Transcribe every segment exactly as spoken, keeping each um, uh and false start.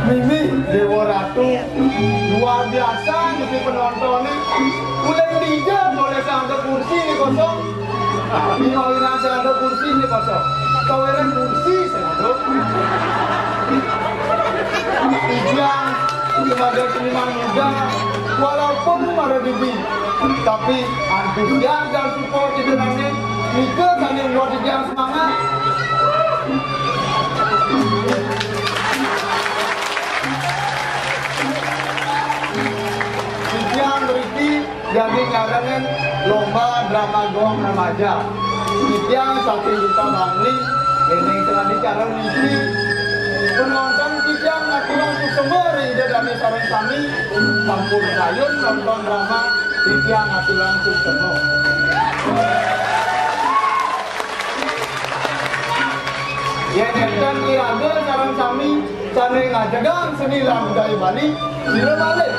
Mimi, Dewa Ratu, luar biasa niki penontonnya. Udah dijam oleh sangka kursi ini kosong. Ini mau nang sangka kursi ini kosong. Kaweran kursi sangka. Ijang, kepada seniman muda, walaupun ada di tapi antusias dan support itu nanti, Mika sambil buat yang semangat. Titiang beriki jadi ngarengin lomba drama gong remaja. Titiang saking Duta Bangli, ini tengah bicara misi. Penonton titiang ngaturang suksema ring Ida Dane sareng sami, sampun kayun nonton drama. Titiang aturang suksema. Yen nenten iraga sareng sami sane ngajegang seni lan budaya Bali, sira malih.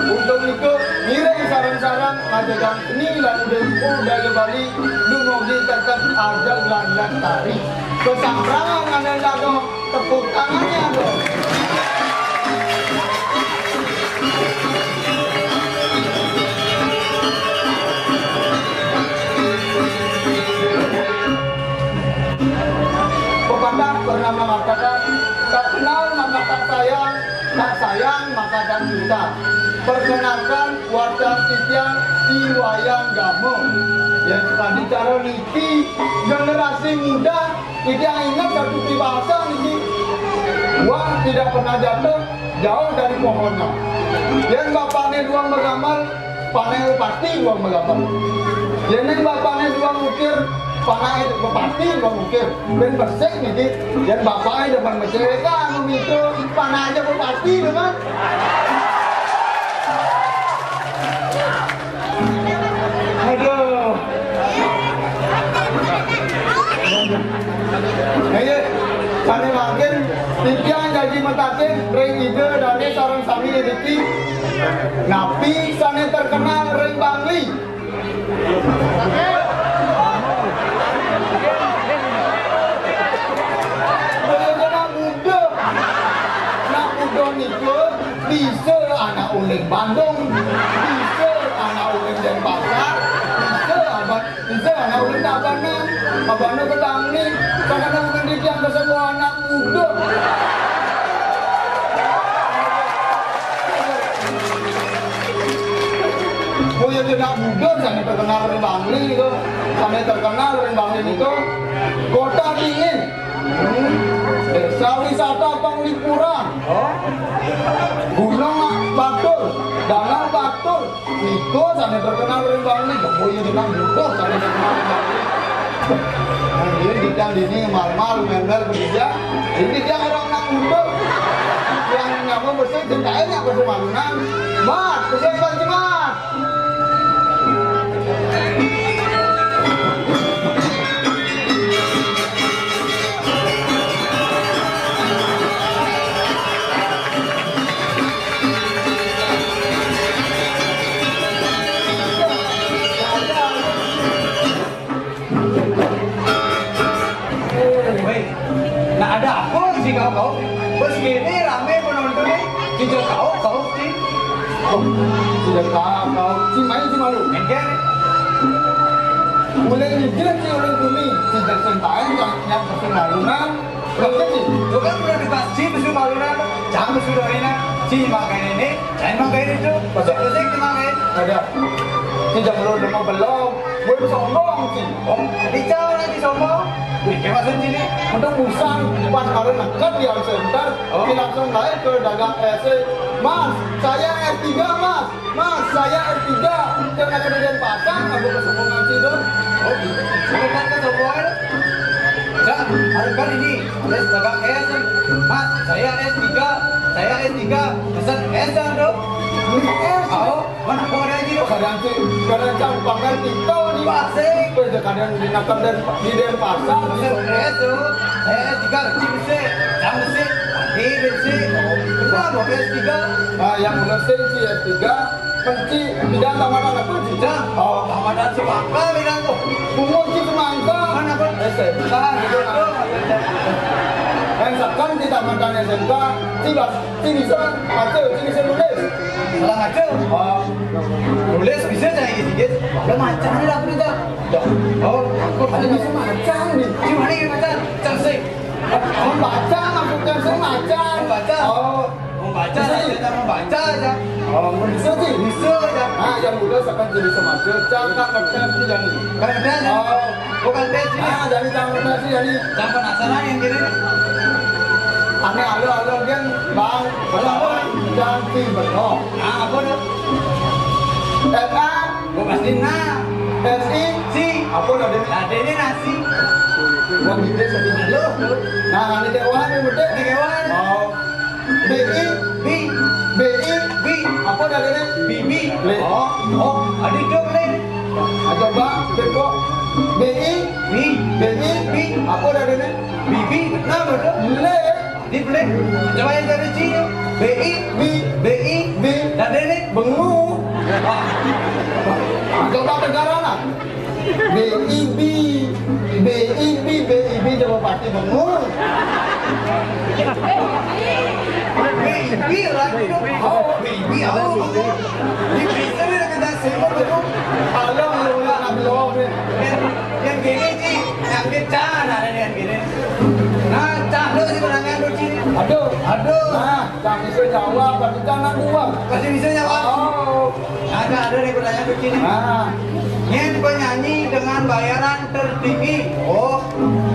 Untung nika, ngiring sareng-sareng ngajegang seni lan budaya, budaya Bali, dumugi tetep ajeg lan lestari. Kesangrangan ane jaga. Tepuk tangannya dong. Pepatah bernama mengatakan, tak kenal maka tak sayang, tak sayang maka tak cinta. Perkenalkan, wacang titiang I Wayan Gama. Yang tadi cara niki generasi muda Titiang inget satu peribahasa niki, "Buah tidak pernah jatuh jauh dari pohonnya." Yen bapakne doang magambar, panake pati doang magambar. Yen bapakne doang ngukir, panake pati doang ngukir. Ben besik niki, yen bapakne demen mesik, kan itu panake pati demen. Aduh. Nggih, sane mangkin titiang jagi mataken ring Ida Dane sareng sami niki, napi sane terkenal ring Bangli? Anak muda. Anak muda niku bisa anak uling Bandung, bisa anak uling Denpasar, bisa abad, bisa anak uling Tabanan, abana ke Bangli, karena uling di tiang kesemua anak muda. Oh ya, anak muda sane terkenal di Bangli niku, sane terkenal di Bangli niku, Kota Dingin. Hmm. Desa wisata Panglipuran. Oh. Gunung Batur, Danau Batur. Niku sane terkenal ring Bangli. Oh iya, jeneng niku sane terkenal ring Bangli. Nah, ini kita dini mal-mal, mel-mel, kerja. Ini dia orang nak muda. Yang nyamuk mesti ceritain apa sih, Mat? Mat, mesti Mat. Terus gini rame penonton nih, tidak tahu kau sih. Oh, tidak tahu kau. Si main si malu. Enggak. Mulai mikir si orang tuni, tidak sentai yang yang pasti malu nah. Lo kan sih, lo kan udah dikasih pasti malu nah. Jangan sudah ini, si makan ini, jangan makan itu. Pasal pasal kita makan. Ada. Si jam belum belum. Gue sombong sih. Oh, dicawa nanti sombong. Wih, kayak maksud sini. Untuk busan pas kemarin neket di center, oh, dia langsung naik ke dagang S C. Mas, saya S tiga, Mas. Mas, saya S tiga. Jangan kemudian pasang, aku kesombongan sih tuh. Oh, bukan kesombongan. Cak, harus kan ini. Ada dagang S. Mas, saya S tiga. Saya S tiga. Pesan S dong. Ini S. Oh. Mana kau ada aja tuh? Kadang sih, kadang campangan kita di pasar. Gue aja kadang di Nakan dan di Denpasar. Saya S tuh. Saya S tiga, Cim sih, Cam sih, Adi sih. Kenapa S tiga? Ah, yang udah sih si S tiga, penci, tidak tamatan apa sih? Dah, oh, tamatan semangka bilang tuh. Bungut sih semangka. Mana pun? S M K gitu. Yang sekarang di tamatan S M K, tiba Ci bisa maca, ci bisa nulis. Salah maca. Oh. Nulis bisa cai dikit. Lah maca ni lah berita. Oh, aku ada bisa maca ni. Cuma ni maca, cantik. Membaca maksudnya saya maca. Membaca. Oh. Membaca, bisa ni. Membaca aja. Oh, bisa sih. Bisa aja. Ah, yang muda sekarang jadi semacam cakap macam tu jadi. Kan ada. Oh. Bukan tes ini. Ah, dari campur nasi jadi. Campur nasi lah yang gini. Ane alo-alo gen, Bang. Alo-alo. Jangan sih, betul. Ah, apa tu? F A. Bukan sih, nah. S I. Si. Apa tadi? Tadi ini nasi. Buat gede sedih. Halo. Nah, ini dewan yang gede. Ini dewan. Oh. B I. Bi. B I. Bi. Apa dah kena? Bibi. Le. Oh. Oh. Ada hidup le. Ah, coba, coba. B I. Bi. B I. Bi. Apa dah kena? Bibi. Nama tu? Le. Di le. Coba yang dari C. B I. Bi. B I. Bi. Dah ada le. Bengu. Wah. Ah, coba negara lah. B I B, B I B, B I B coba pati bengong. B I B lagi dong. Oh, B I B apa bengong? Di Twitter dia kena semua bengong. Alam lu nak belum ni. Yang, yang gini sih, yang kencang ada yang gini. Nah, cah lu sih menangnya lu sini. Aduh. Aduh. Nah, cah bisa jawab, tapi cah nak buang. Masih bisa jawab. Oh. Ada, ada nih pertanyaan begini. Ah. Nyen penyanyi dengan bayaran tertinggi. Oh,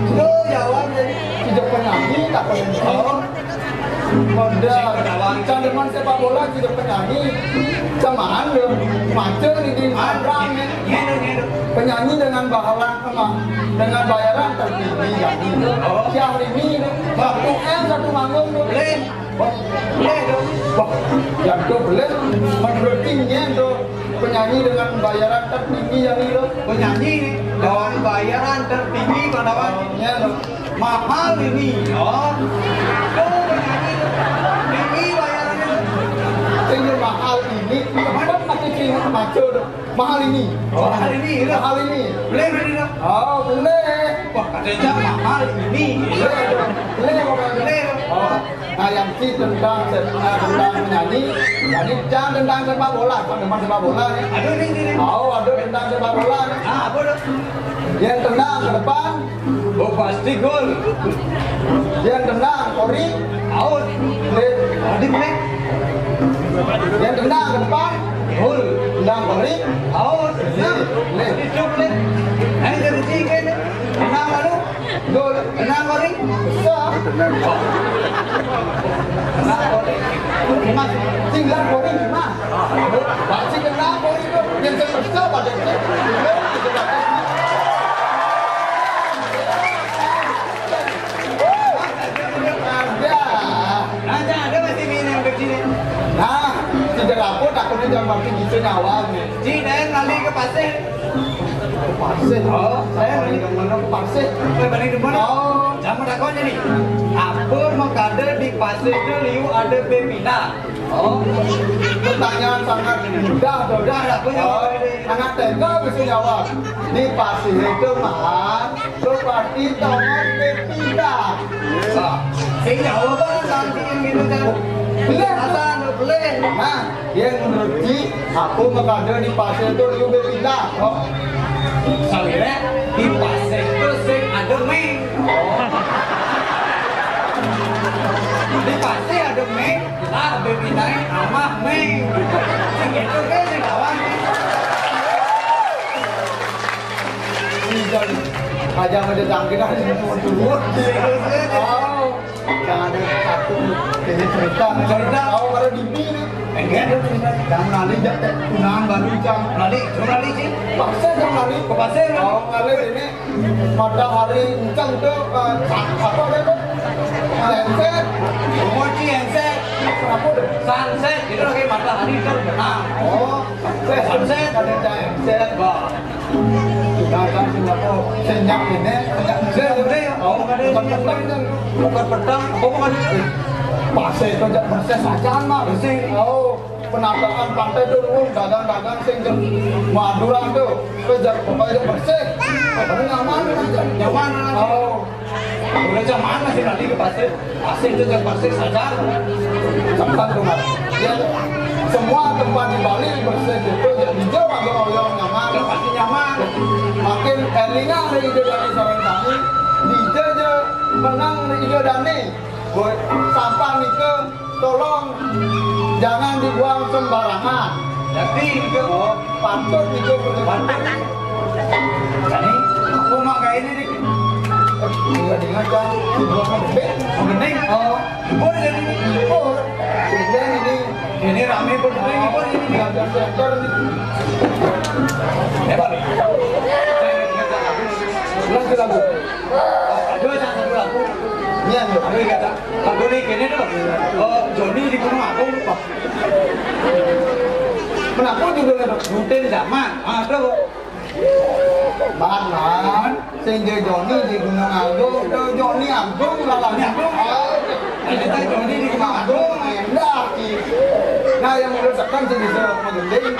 itu jawab jadi. Tidak penyanyi, tak penyanyi. Oh. Modal. Cang demen sepak bola tidak penyanyi. Cuman lo macam di Instagram ni. Nyen, nyen. Penyanyi dengan bahalan sama dengan bayaran tertinggi jadi. Oh. Siang ini waktu M satu manggung tu. Boleh. Wah, boleh tu. Wah, yang tu boleh. Menurut Nyen tu penyanyi dengan bayaran tertinggi yang itu. Penyanyi dengan bayaran tertinggi pada waktu. Ya, tu. Mahal ini. Oh. Tu penyanyi tu. Tinggi bayarannya tu. Tinggi mahal ini. Tempat pakai cing maco tu. Mahal ini. Oh, mahal ini, ya. Mahal ini. Boleh, boleh tak? Oh, boleh. Wah, katanya mahal ini. Boleh, boleh, boleh. Boleh. Oh. Nah, yang si tentang se-, eh, tentang penyanyi, jadi jangan tentang sepak bola, kalau teman sepak bola ni. Aduh, ni, ni, ni. Oh, ada tentang sepak bola ni. Ah, apa tu? Yang tendang ke depan. Oh, pasti gol. Yang tendang, kori. Out. Boleh. Tadi boleh. Yang tendang ke depan. Gol. Tendang, kori. Out. Nah, boleh. Itu boleh. Yang kerja kan. Tendang lalu. Gol. Tendang, kori. Bisa. Tendang, kori. Mas, tinggal kori, Mas. Pasti kenapa itu? Yang saya kesel pada itu. Ada. Ada, ada masih minum ke sini. Nah, tidak apa, takutnya jangan makin gitu nyawa nih. Cina yang kali ke pasir. Ke pasir. Oh, saya balik ke mana? Ke pasir. Saya balik ke mana? Oh. Jangan takutnya nih. Apa makada di pasir itu liu ada pepina? Oh, pertanyaan sangat mudah tu. Dah, dah, punya. Oh, anak T K bisa jawab. Di pasir itu, Mas, tu pasti tongon P tiga. Ah, sing jawab apa, Bang? Beli. Nah, yang menurut Ci, aku makada di pasir tu liu bebina. Oh. Sawire di pasir tu sing ada mie. Oh. Di pasir ada mie, lah bebinae amah mie. Sing gitu ke sing lawan. Ini kan aja ada jangkitan ini mau turun. Oh. Yang ada satu ini cerita. Cerita. Oh, kalau di B nih. Enggak ada cerita. Yang lali jak teh tunangan baru, Cang. Lali, cuma lali sih. Paksa yang lali. Ke pasir. Oh, lali ini matahari encang tuh, eh, sa-, apa ada tuh? Sunset. Emoji sunset. Apa tuh? Sunset. Itu lagi matahari terbenam. Oh, sunset. Sunset. Ada sunset. Bah. Sedangkan sing apa? Sing nyak ini, nyak ini. Sing ini, oh, bukan ini. Bukan petang, bukan petang. Apa bukan ini? Pasir itu jak bersih saja, Mak. Bersih. Oh, penataan pantai itu dulu, dagang-dagang sing ke Madura itu. Itu jak, pokoknya jak bersih. Pokoknya nyaman aja. Nyaman aja. Oh. Udah zaman masih lali ke pasir. Pasir itu ke pasir saja. Tempat tuh, Mas. Ya, semua tempat di Bali bersih itu, ya, hijau agak oyong nyaman. Pasti nyaman. Makin elingan dari hijau dari sareng kami, hijau aja menang dari hijau dani. Buat sampah nika, tolong jangan dibuang sembarangan. Jadi, oh, patut nika. Patut. Jadi, aku mak kayak ini, nih. Iya, dengar, Cang. Dibuang ke bebek. Bening. Oh, boleh jadi. Oh, bebek ini. Ini rame pun, ini pun, ini. Nggak ada setor, nih. Hebat. Ulang ke lagu. Aduh, jangan satu lagu. Iya, iya. Aduh, iya, Cang. Lagu ini gini tuh. Oh, Joni di Gunung Agung, Pak. Kenapa judulnya, Pak? Rutin zaman. Aduh. Bahan, bahan. Sing Joni Joni di Gunung Agung, tuh Joni Agung lah, Joni Agung. Ah, kita Joni di Gunung Agung, enggak. Nah, yang menurut tekan sih bisa menggending,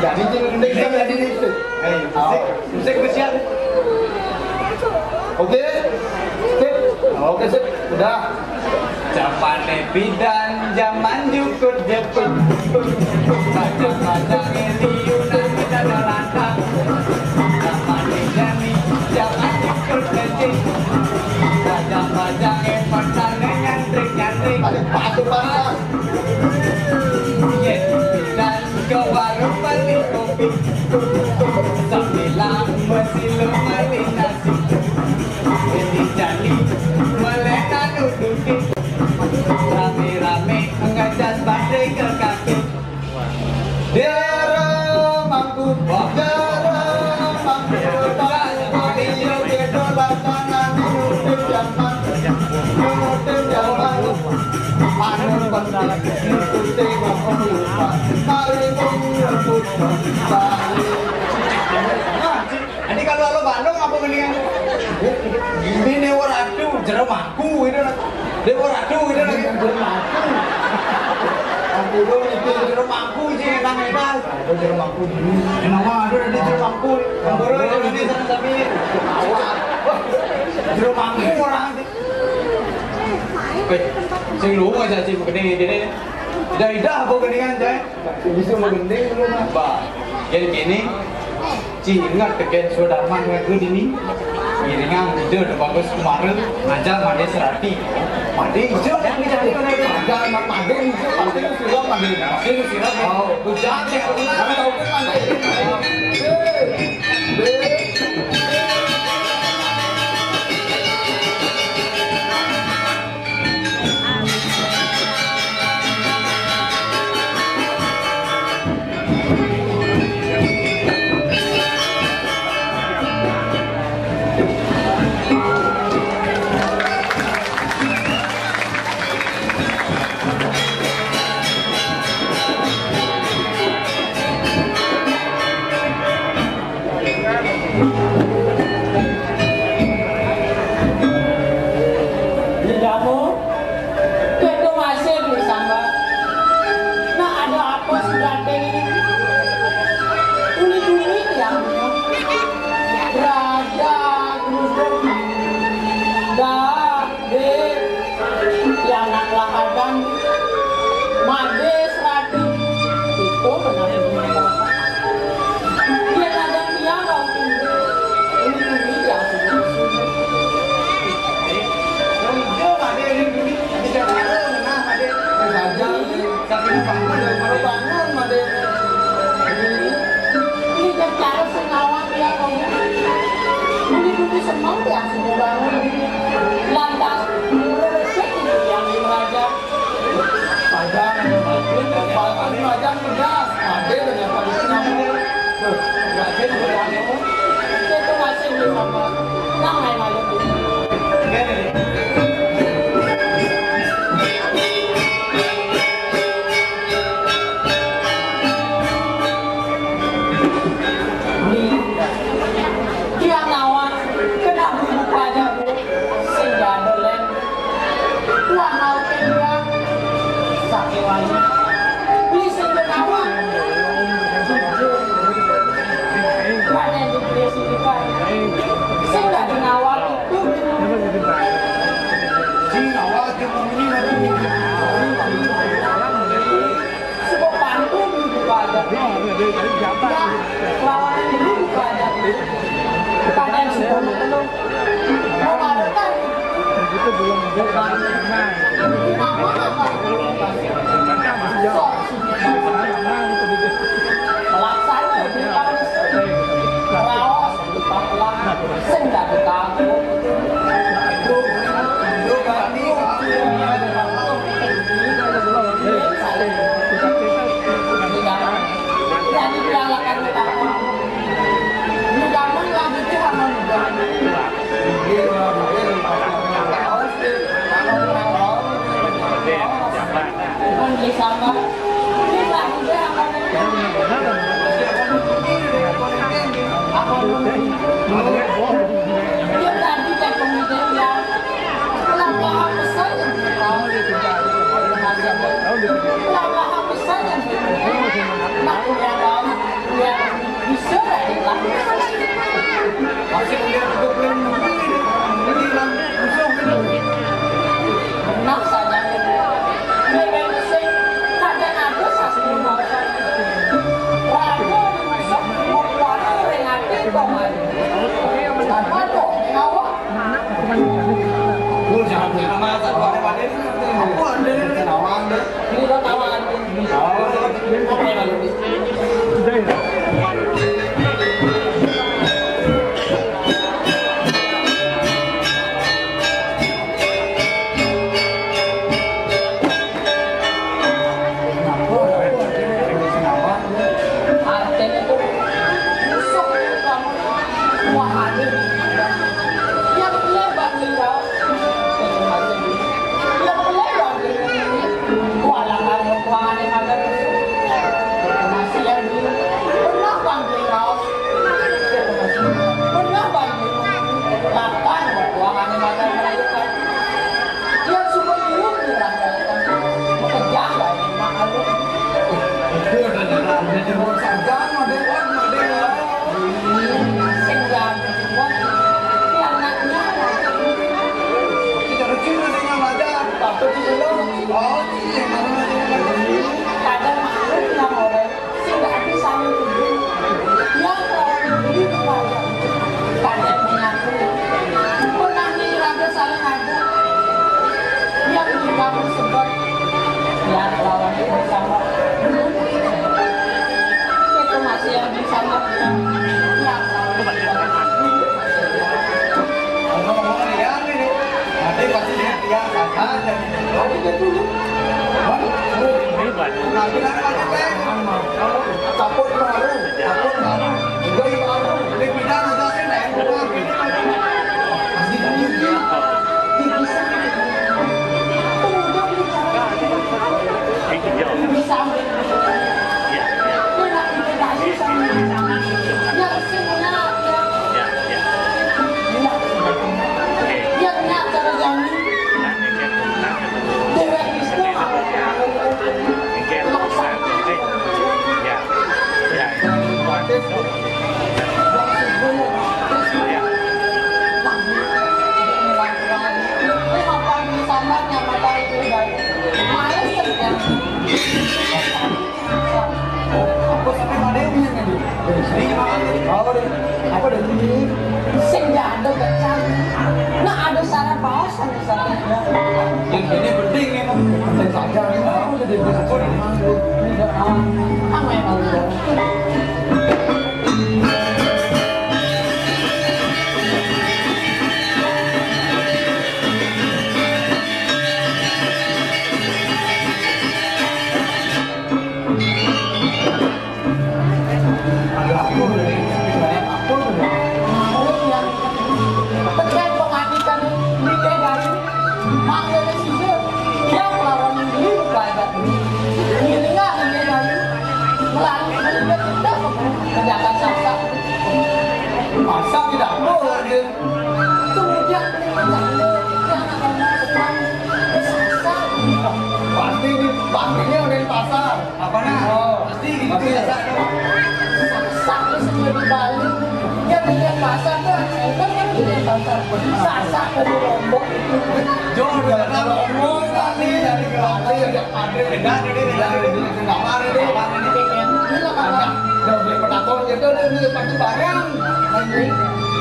jadi sih menggending kan jadi itu. Ayo, musik, musik bersiap. Oke, sip. Oke, sip. Udah. Jamane bidan, jaman jukut jeput. Bajang-bajange liu nang dada lantang. Jamane jani, jaman jukut becik. Bajang-bajange petane nyantrik-nyantrik. Ada padu pasang. Yen bidan ke warung beli kopi. Sambilang mesilu beli nasi. Ini jani, melenan uduki. Rame-rame ngecas badai ke kaki. Dera mangku, dera mangku, dera mangku, dera mangku, dera mangku, anu penting, ikuti mau lupa. Mari pun rebut kembali. Nah, jadi kalau lo Bandung apa mendingan? Ini Dewa Ratu, jero mangku gitu. Dewa Ratu gitu lagi. Jero mangku. Aku dong itu jero mangku sih, enak, enak. Aku jero mangku dulu. Kenapa ada di jero mangku? Baru ini sana tapi. Jero mangku orang sih. Weh, sing lu aja sih begini, gini. Ida-ida apa geningan, Jai? Bisa menggending lu, Mas. Bah, jadi gini, Ci ingat teken sudah mah ngelaku dini. Ngiringan ide udah bagus kemarin, ngajar made serati. Made ijo yang dicari oleh ngajar, made ijo, pasti lu siram, made. Pasti lu siram, ya. Oh, lu jangan cek, lu jangan tahu kan, made.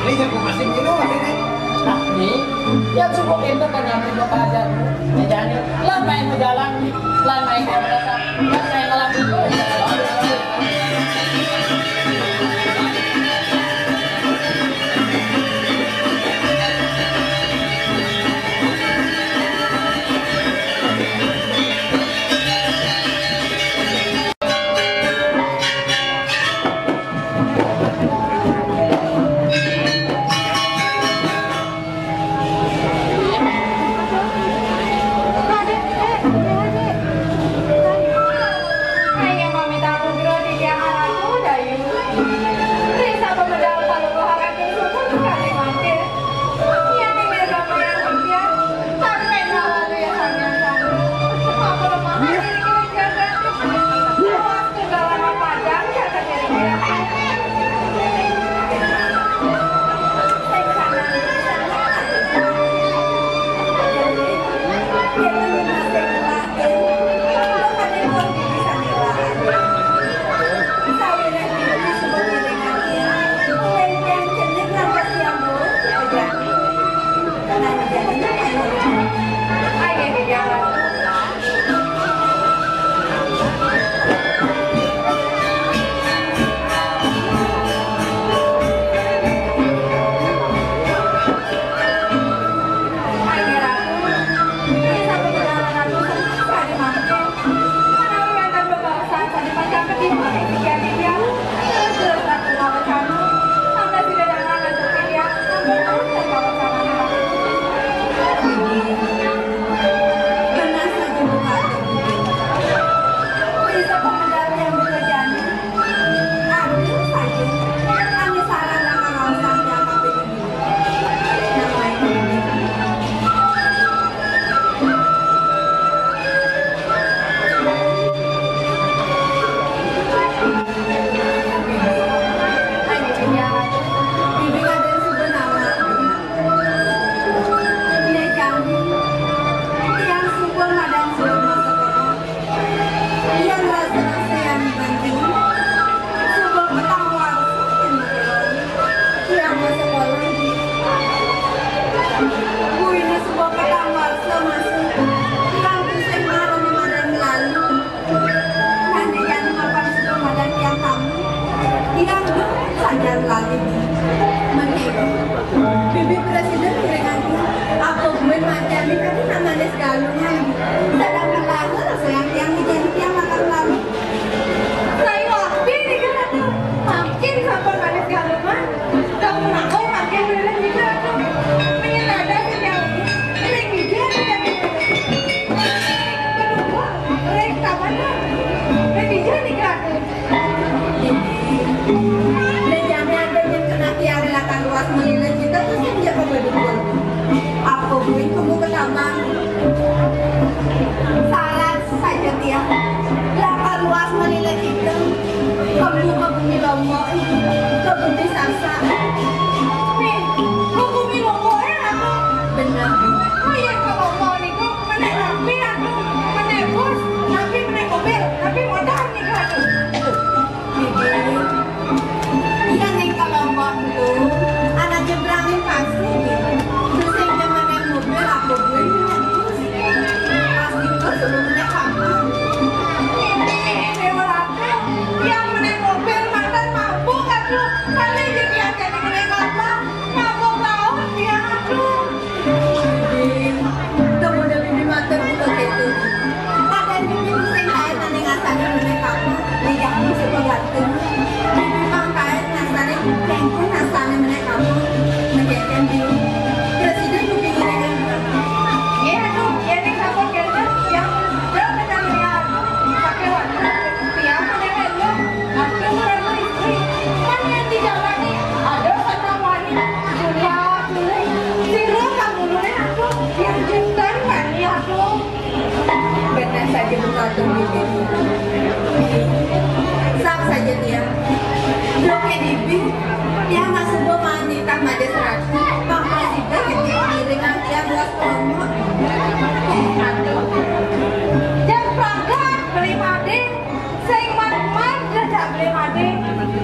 Ini jago masih minum ini. Nih, ya cukup itu kan nyampe ke pajar. Ya, jadi, lan main ke jalan, lan main ke jalan, lan main ke jalan. Nang di jani mapan suba madan tiang tamu, tiang dong sajan lali. Mengkego, bibi presiden ngiringan tiang, apa buin macan ni tadi nang manis galungan. Sadang ketawa rasa yang tiang di jani tiang makan lalu. Sai waktu ni kan tu, makin sampun manis galungan. Kamu nak kau makin leleh juga tu. Menyerada setiap ini, ring hijau setiap ini. Kedua, ring tabanan. Ring hijau ni kan. Lejangnya ada yang kena tiang latar luas melilai kita tu sing jaga bedukul. Apa buin kamu ketaman? Sarat saja tiang. Latar luas melilai kita. Kamu ke bumi Lombok, ke bumi Sasak. Nih, ke bumi Lombok ya, aku. Benar. Oh iya, ke Lombok nih, kok menek rapi aku. Menek bus, tapi menek mobil, tapi motor nih, aku. Bibi, iya nih ke Lombok dulu. Anak nyebrangin pasir gitu. Terus yang dia menek mobil, aku beli menek bus. Pas gitu, sebelum menek kapal. Ini, ini, ini, Yang menek mobil mantan mabuk, aduh. Kali ini dia jadi menek kapal. Mabuk laut, dia, aduh. Bibi, kamu udah bibi matur buka gitu. Ada bibi sing lain ane ngasani menek kapal. Dia yang suka ganteng. Bibi mangkain ngasani, kengkung ngasani menek kapal. Menjadikan bibi. Presiden bibi ngiringan. Nggih, aduh, ya ning sampun kenten, yang sudah mencari aduh, pakai waktu, tiap menek aduh, aduh, orang istri. Kan yang di jalan nih, ada orang wani, dunia dulu, sira kamu dulu nih, aduh, yang jutan kan nih, aduh. Benar saja buka tuh bibi. Sap saja tiang. Blok ke bibi, tiang nggak subuh mandi tak maja seratu. Bang Presiden ini ngiringan tiang luas kelompok. Jan pragat beli made, sing man-man jejak beli made.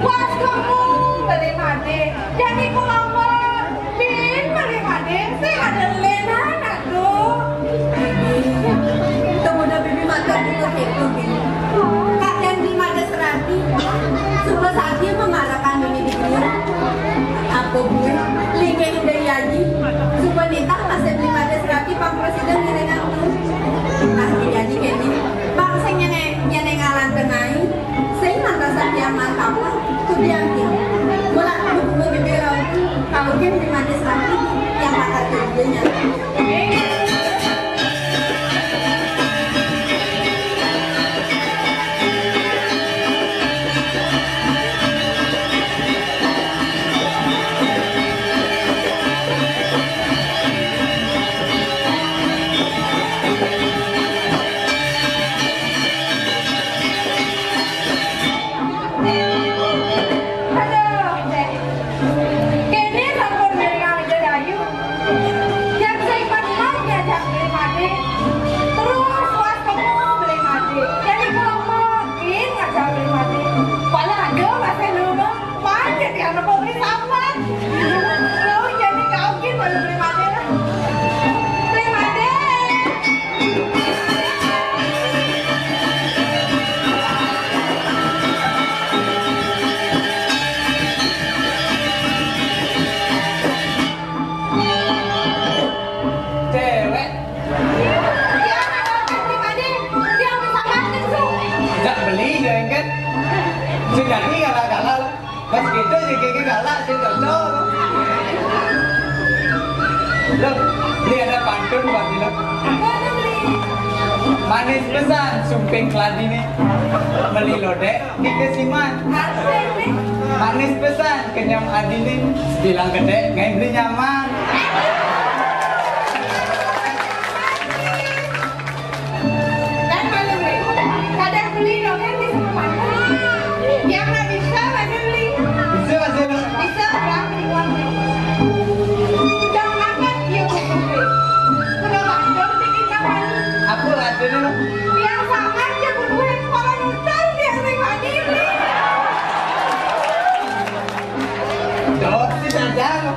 Luas kamu beli made. Jadi kelompok, bin beli made. Aduh, Dék. Kéné sampun mirengang Ida Dayu. Jam sing peteng ngajak Beli Madé. Terus wastemu Beli Madé. Jadi kelompok ngajak Beli Madé. Pala ada masih lama. Panjat ya, nopo Beli sambat. Lo jadi kau gin malu Beli Madé lah. Beli Madé. Cewek. Dia anak orang Beli Madé. Dia bisa makan su. Jak beli dia kan. Sing jadi galak-galak. Pas gitu sih gigi galak sih cocok. Loh, ini ada pantun buat lo. Manis pesan sumping keladi nih. Beli lodek di kesiman. Manis pesan kenyam adi nih. Bilang gede, ngai beli nyaman. Dan malu beli. Kadang beli dongeng di sekolah. Yang nggak bisa, malu beli. Bisa, bisa. Bisa, berapa di uang beli? Jam amat dia butuh beli. Sudah bandel bikin kapan? Apa rasanya lo? Biar sama aja butuh, kalau nonton dia sering mandi beli. Dosis aja lo.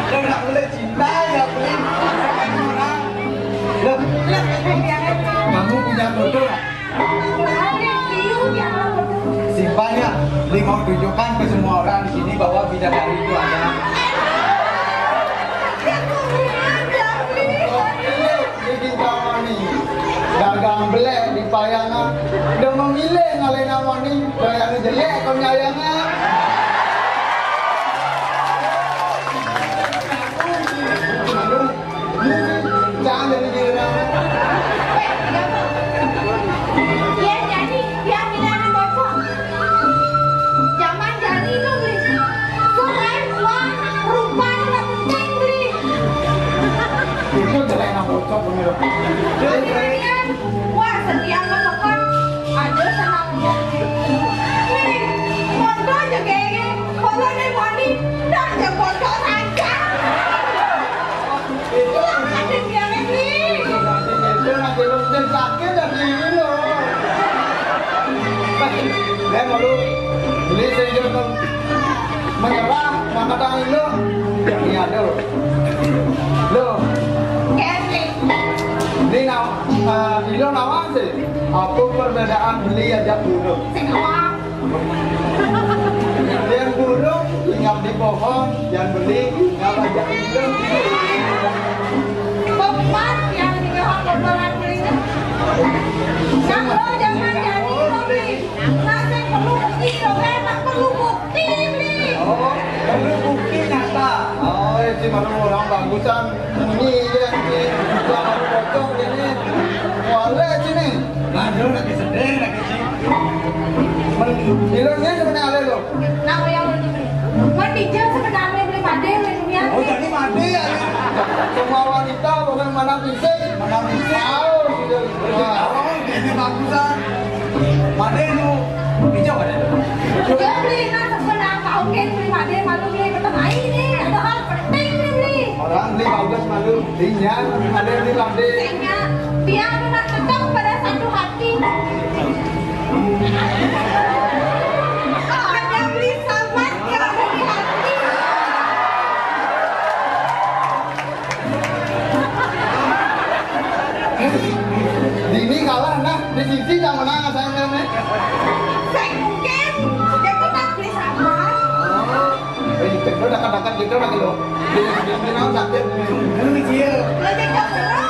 Lo nggak boleh cinta ya, Pin. Lo, kamu punya foto nggak? Simpan ya. Li mau tunjukkan ke semua orang di sini bahwa bidadari itu ada. Ini kita nih. Dagang belek di payangan. Udah memilih ngalahin moni. Bayangnya jelek, kau nyayangan. Aduh, jangan jadi diri. Iya, jadi dia milih anak bocor. Zaman jadi itu beli. Keren, wah, rupa nggak penting beli. Itu jelek anak bocor, bener. Kemudian, wah, setiap makan ada senang. Nih, foto aja kayaknya. Foto nih, Moni. Dah, ya foto saja. Itu ada dia lagi. Itu nanti lu sakit dan ini lo. Dia mau lu beli sejam menyerah, maka tangan lu yang dia ada lo. Lo. Kevin. Ini nama, eh, Ilo nama sih. Apa perbedaan beli aja burung? Sing awak. Yang burung tinggal di pohon, yang beli tinggal aja burung. Pemat yang tinggal kotoran beli. Nah, lo jangan jadi lo beli. Nah, saya perlu bukti, lo enak perlu bukti beli. Oh, perlu bukti nyata. Oh, itu baru orang bagusan. Ini iya, ini. Gua baru bocor ini. Wale sini. Aduh, lagi sedih, lagi sih. Ilonnya sebenarnya lo. Nah, yang lo tuh. Kan dijak sebenarnya beli Madé, beli dunia. Oh, jadi Madé ya. Semua wanita bukan mana fisik. Mana fisik. Tahu sudah. Wah, ini bagusan. Madé lu. Dijak ada. Dia beli, nah, sebenarnya kau kan beli Madé, malu beli bertengah ini. Ada hal penting nih beli. Orang beli bagus malu. Iya, ada yang bilang deh. Sehingga dia memang tetap pada satu hati. Kalau ada beli sahabat, kalau ada di hati. Dini kalah, nah, di sisi yang menang, saya nih. Saya mungkin, dia tetap beli sahabat. Oh. Eh, itu udah dekat-dekat gitu lagi lo. Di, di, di, di, sakit nih. Lu nih, Cil. Lebih ke serem.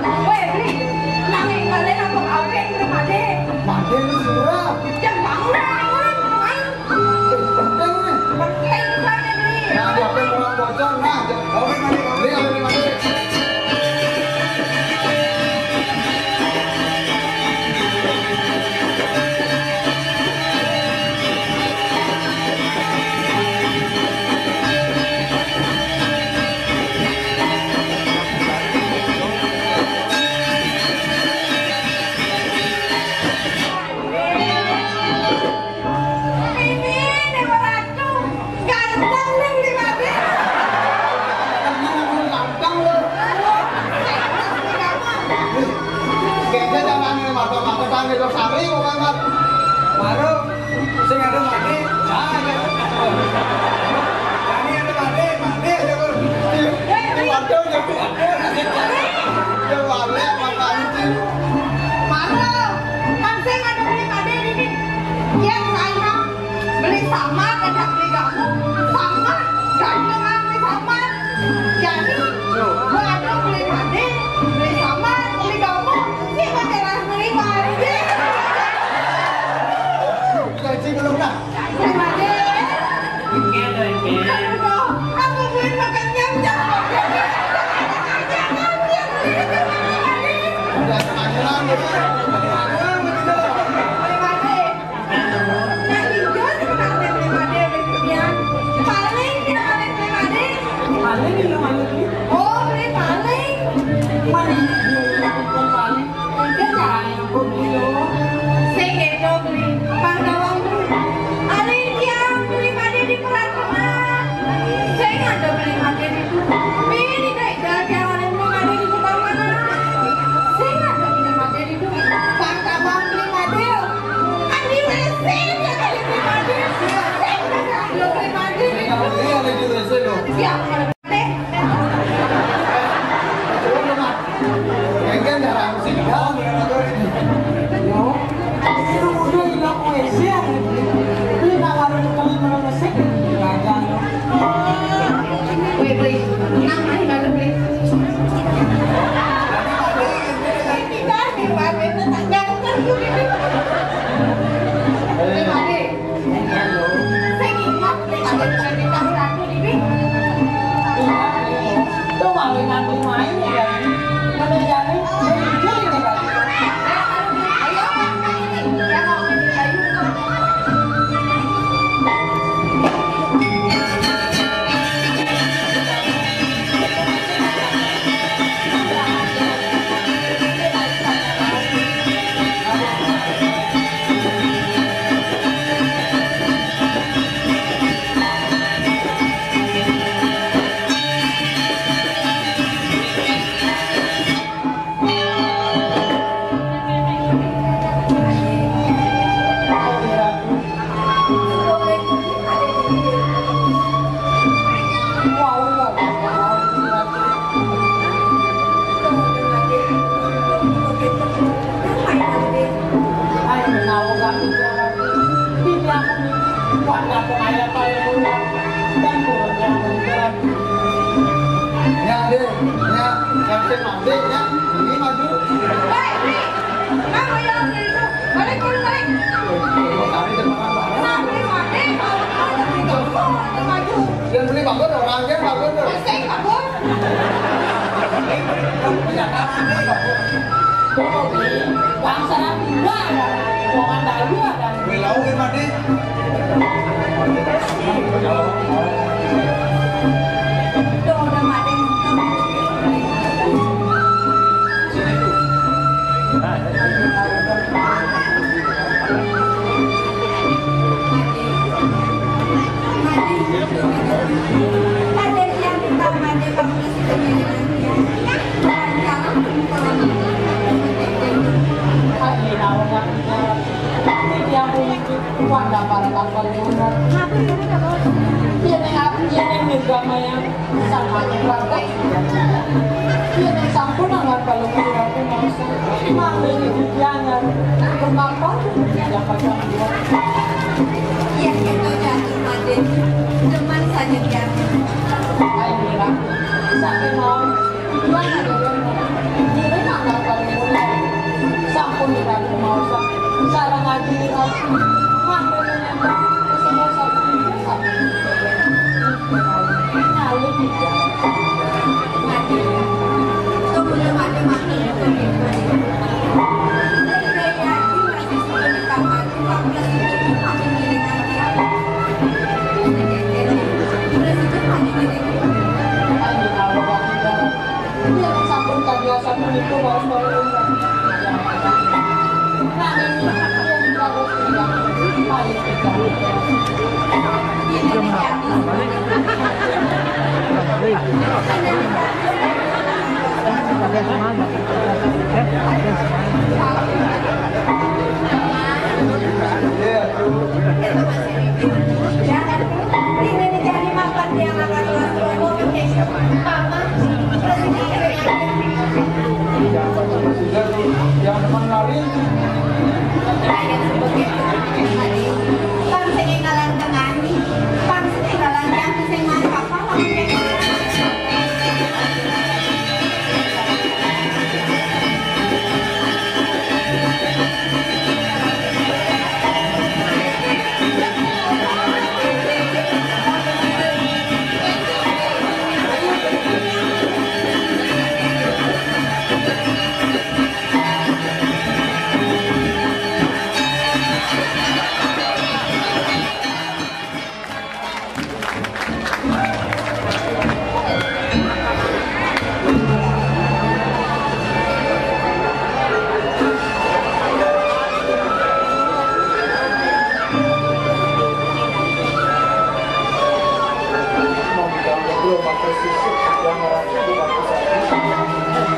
Weh, Bli. Nanging kalian apa kawin ke Madé? Madé lu surah. Jangan bangun, bangun. Eh, penting nih. Penting banget, Bli. Nah, dia apa yang kurang bocor? Nah, kawin Madé. Ada sari, bukan, Mat? Baru, sing ada mati, jangan. Ini ada mati, mati aja, Bro. Ini waduh, jadi waduh. Ya, balik, makan sih. Mana? Kan saya ngadepin Ade ini. Yang saya beli sama, ada beli kamu. Sama, gantengan beli sama. Jadi, waduh, beli Ade, beli sama, beli kamu. Sih, mau jelas beli Ade. Gaji belum dah. Beli Ade. Aduh, aku beli makan nyam, nyam. Udah, panggilan, gitu. Panggilan, gitu. Nah, iya, sebenarnya beli Ade berikutnya. Paling dia paling beli Ade. Paling dia paling. Oh, beli paling. Mana dia yang paling? Dia jarang yang beli, loh. Sing itu beli. Panggawan beli. Paling dia beli Ade di Pratama. Sing ada beli Ade di Pratama. Ini deh, dia jarang yang beli Ade di Pratama. Sing ada beli Ade di Pratama. Pangkawan beli Ade. Kan di W C dia kali beli Ade. Sing ada beli Ade. Iya, ada di W C loh. Siap, ada Ade. Turun, Mat. Kan jarang sih, ya. Yo. Itu udah hilang W C ya. Beli nawarin temen-temen mesik. Raja. Weh, beli. Nang, ayo, balik, beli. Kita di warung tetangga, kan? Beli, balik. Sing ingat, nek ada cerita ratu dini. Tuh, mawinan main ya. Mana jane? Sing ingat, ya. Ayo, Kak, ini. Ya, mau ini, ayo. Ya, Dek, ya, yang sing mandi, ya, ini maju. Hei, Bli, kamu yang beli itu, balik, balik, balik. Kami termakan barang. Nah, beli mandi, kalau mau, tapi nggak mau, maju. Yang beli bagus, orang aja bagus, tuh. Sing bagus. Bangsa nanti nggak ada, orang Dayu ada. Wilau, Made. Tuh, udah Made. Sampun angkat balung ira kumaosan. Mangke dididiangan. Kemampuan yang paling kuat. Yen kita jatuh mati, demen saja dia. Ayo, Mira. Saking mau. Tuhan ada yang mau. Diri angkat balung ira. Sampun ira kumaosan. Sareng adi ira. Mangke menyambut. Semua satu. Satu. Sampun kabiasaan menika, Bapak. Teman kawin. Bang sing ngalang tengani, bang sing ngalang yang sing main apa, bang sing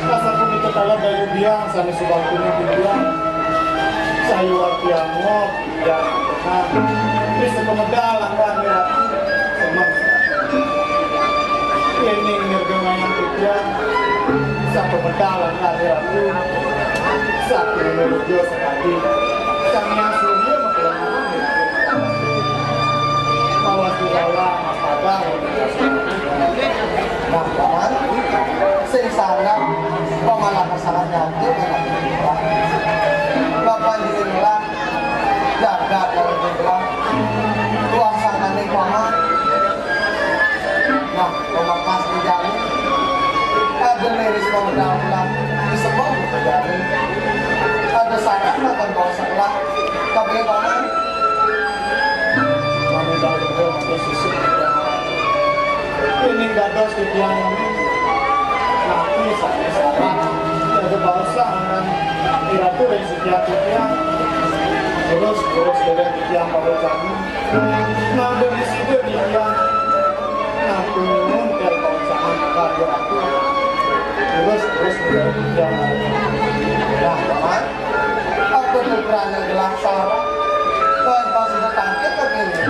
Masa pun kita kalah dari biang, sana sebab punya biang. Sayuar piangot, ya, nah, bisa pemedal angka hati-hati. Senang. Ini ngergemayan kerja, bisa pemedal angka hati-hati. Satu menurut dia sekali. Sang yang surya makin lama. Kalau sudah lama padang. Nah, paman, sing sana, kok malah kesalahan nyantuk, enak. Bapak di sini lah, jaga kalau di bilang, kuasa nanti paman. Nah, paman pas di jalan, ada miris kalau dalam, di semua di jalan. Ada saran makan bawah sebelah, tapi paman, kami tahu betul, makin susu. Ini dados titiang ini. Napi sané salah? Jaga bangsa aran Iratu ring sitiang titiang. Terus, terus, dereng titiang pawécan. Nah, demi sida titiang. Nah, nuwun tér pawécan karo Iratu. Terus, terus, dereng titiang. Nah, Paman. Apa tuh kerana gelah sarah? Kau yang pasti datang ke kebini.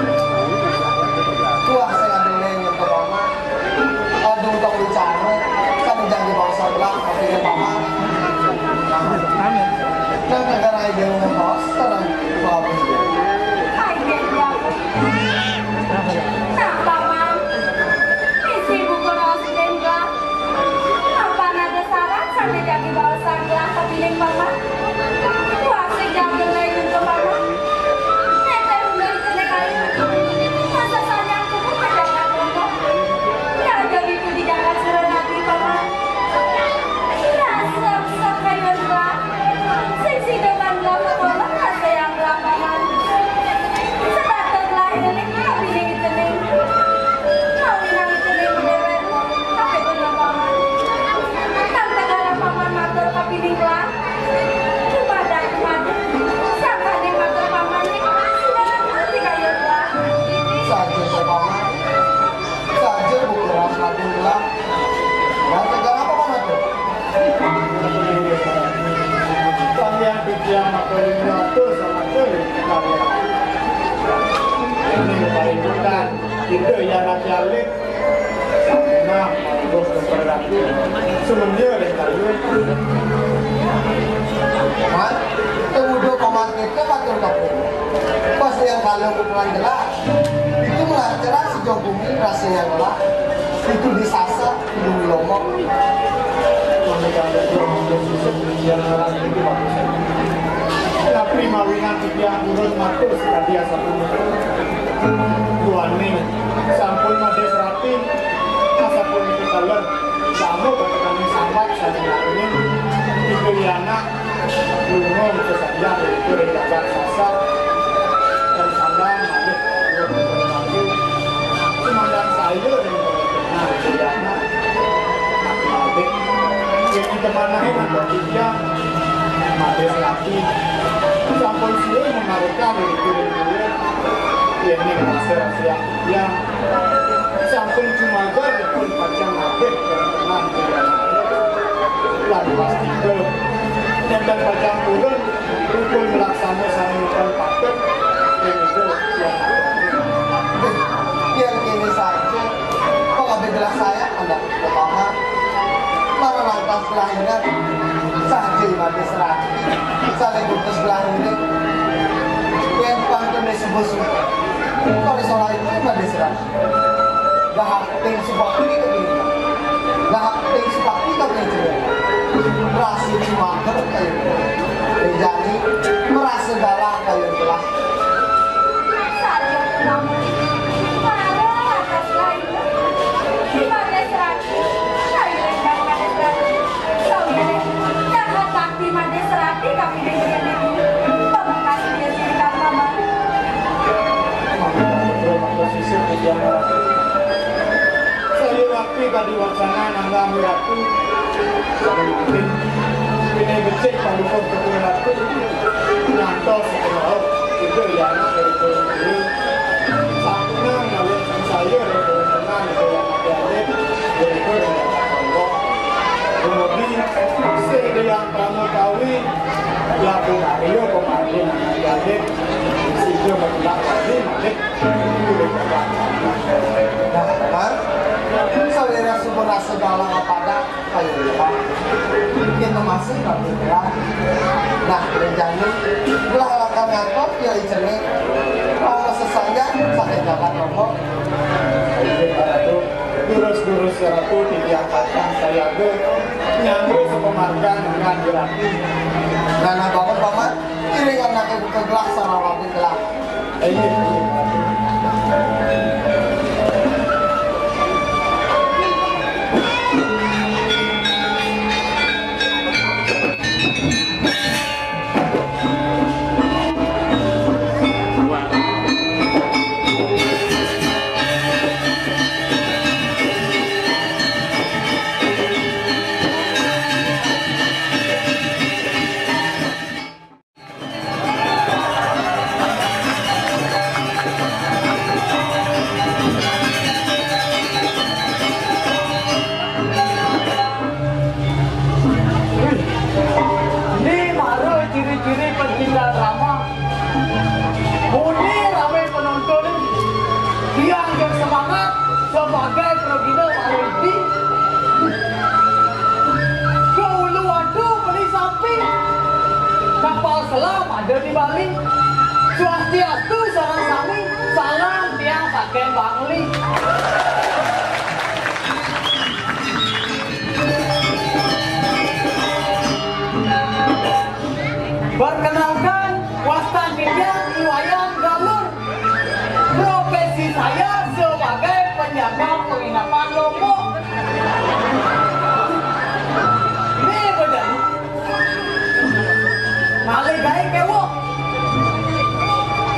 Tuah sing ada lain yang ke Paman. Aduh, kau bicara. Kami janji bangsa gelah, tapi ke Paman. Dan negara aja mau bos, tenang. Kau Ai, Déwa. Nah, Paman. Misi buku raos Déwa. Apa ada syarat sané dadi baosan gelah kapining Paman? Kuasa jaga lain untuk Paman. Nénten undang cené kali. Masa sayang kubu pejabat lombok. Ya, jadi itu di jagat Suranadi, Paman. Rasa sakayun gelah. Sing sida bangga kepala rasa yang gelah, Paman. Sebatas lahir ning kapining cening. Mawi nang cening déwék, tapi bener, Paman. Kang Tegara Paman matur kapining gelah. Dumadak, dumadak. Sangkaning matur Paman ning sinareng ati kaya gelah. Saja, Paman. Saja buku ras makin gelah. Kang Tegara Paman matur. Panggihan titiang matur ring matur sama kali. Ini parindukan, kita yang anak alit. Nah, terus berlaku. Semendia dan kayu. Mat, tunggu dulu, Paman, kita matur kabéh. Pas yang kalau ukuran gelah, itu melarat cerah sejauh bumi rasa yang gelah. Itu di Sasak, Gunung Lombok. Tapi mawinan titiang purun matur sakadi asapunika. Duaning sampun madé serati, asapunika taler, damel katekaning sambat sané nyaringin, tiga liana, lunga sesayang ring jagat Sasak, dan sandang malih. Sumandang saya ring tengah liana. Adik, yén kita manahin antuk titiang, Madé Selati, sampun suwé mamarekan ring kuring kuwe, yén ning rasa-rasa titiang, sampun cumagar ipun pacang abih kang tenang. Lan pastika, nénten pacang purun, ipun malaksana sané ipun patut, ring Ida Hyang Agung. Yén kéné saja, kok abih gelah saya, anak Paman, marang lantas gelah inget. Saja Made Serati, saling putus belah ngiring. Yen pang kene subuh-subuh. Kok iso lali Made Serati? Gahak ting subakti kene. Gahak ting subakti kene. Rasa cumaker kaya. Jani merasa galang kaya gelas. Saja pulang. Mara atas lain. Made Serati. Lain Made Serati. Sawiréh dahat bakti Made Serati kapining Beli Niki. Pamekasné sirikap Paman. Matur sisip titiang Ratu. Saya bakti kadi wacana nanggang Ratu. Sané mangkin, pinih becik paduka Ratu. Ngantos sakéwau, Ida Hyang Ratu. Sampun ngalih sangsaya, Ratu. Tenang, Ida Hyang Ratu. Ratu. Dumugi sing Hyang Pramakawi, laku karya pemangku anak gadis, sehingga berkembang lagi, malih. Nah, Mar, saudara sumber rasa galang apa ada, kayu ya, Pak. Kita masih nanti ya. Nah, rencana, belah akan ngatur, ya, icenik. Kalau sesanya, sakit jalan, Romo. Durus-durus Ratu titiang patang sayaga nyambut sapamargan nanggan dirati. Nah, nah, bangun, Paman. Iring anaké buka gelah, sarawatin gelah. Inggih, inggih, Ratu. Ini mara ciri-ciri pencinta drama. Muni ramé penonton, tiang gén semangat sebagai pragina mara iti. Ke ulu adu beli sapi, kapal selam ada di Bali. Swastiastu sareng sami, salam tiang saking Bangli. Perkenalkan, wastan titiang I Wayan Galur. Profesi saya sebagai penjaga penginapan Lombok. Ini bener. Ngalih gaé kéweh.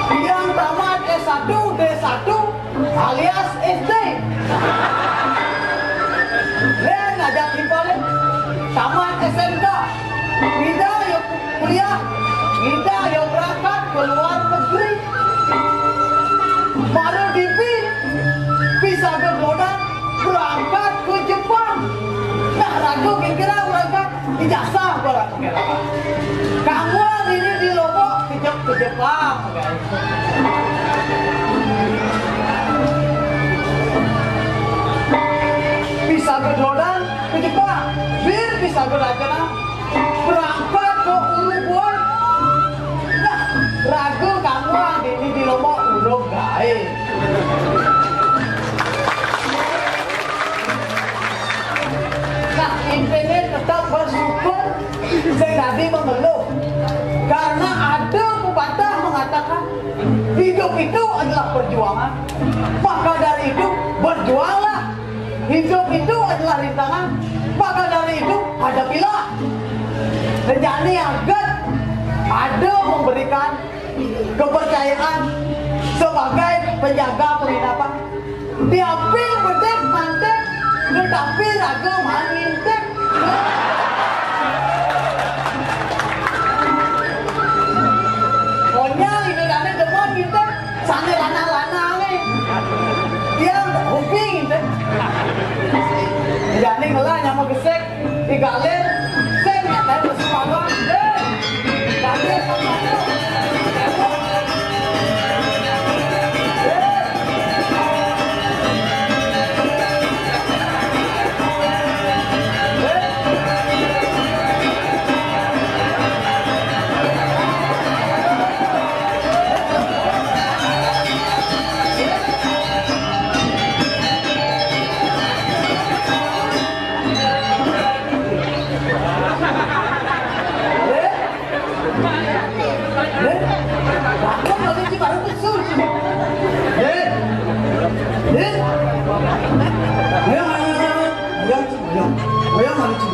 Tiang tamat S satu, D satu, alias S D. Lén ngajak timpalé. Tamat S M K. Ngida ya kuliah, ngida ya berangkat ke luar negeri. Baru dipin, bisa gegodan berangkat ke Jepang. Nah, ragu kira-kira berangkat ijazah barang pengen apa. Kamu ini di Lombok, kejep-kejep lah, guys. Bisa gegodan, kejebak. Bir bisa gegodan, berangkat ke Uruguay. Nah, ragu kamu ini di Lombok, urung gaé. Nah, intinya tetap bersyukur sing dadi mengeluh. Karena ada pepatah mengatakan, hidup itu adalah perjuangan. Maka dari itu, berjuanglah. Hidup itu adalah rintangan. Maka dari itu, hadapilah. Rejani aget ada memberikan kepercayaan sebagai penjaga penginapan. Diapin bedek mantep, tetapi raga maan ngintip. Konyol ini dane demen ngintip, sane lanang-lanang nih. Dia hobi ngintip. Jani ngelah nyama gesek. Digalir, sing nyatain mesti magang. Hei, galir, magang. Heh? Bakal lagi ci baru kesul ci. Heh? Heh? Ayo, ayo, ayo, ayo. Ayo, ci, ayo. Ayo, mari ci.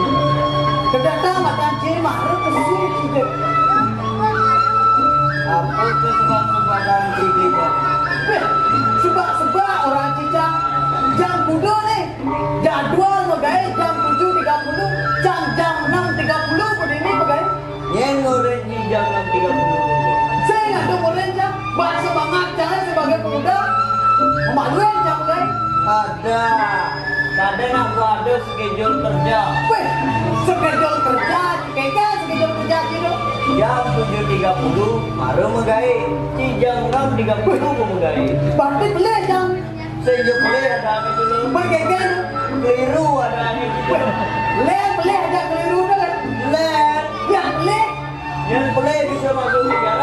Kedatang makan ci baru kesul ci. Apa tuh sebab-sebaban ci, Bang? Weh, sebab-sebab orang ci, Cang. Jam kuda nih. Jadwal magaé jam tujuh tiga puluh, Cang jam enam tiga puluh berdiri magaé. Nyén ngoréng di jam enam tiga puluh? Saya nggak ngoréng, Cang. Buat semangat Cang sebagai pemuda. Maluin Cang magaé. Ada. Kadang aku ada schedule kerja. Weh, schedule kerja, kayaknya schedule kerja gitu. Jam tujuh tiga puluh baru magaé. Ci jam enam tiga puluh magaé. Berarti pelih, Cang. Sing pelih ada anu dulu. Bergeger. Keliru ada anu dulu. Lén pelih ada keliru dah kan? Lén. Yang pelih. Yang pelih bisa masuk penjara.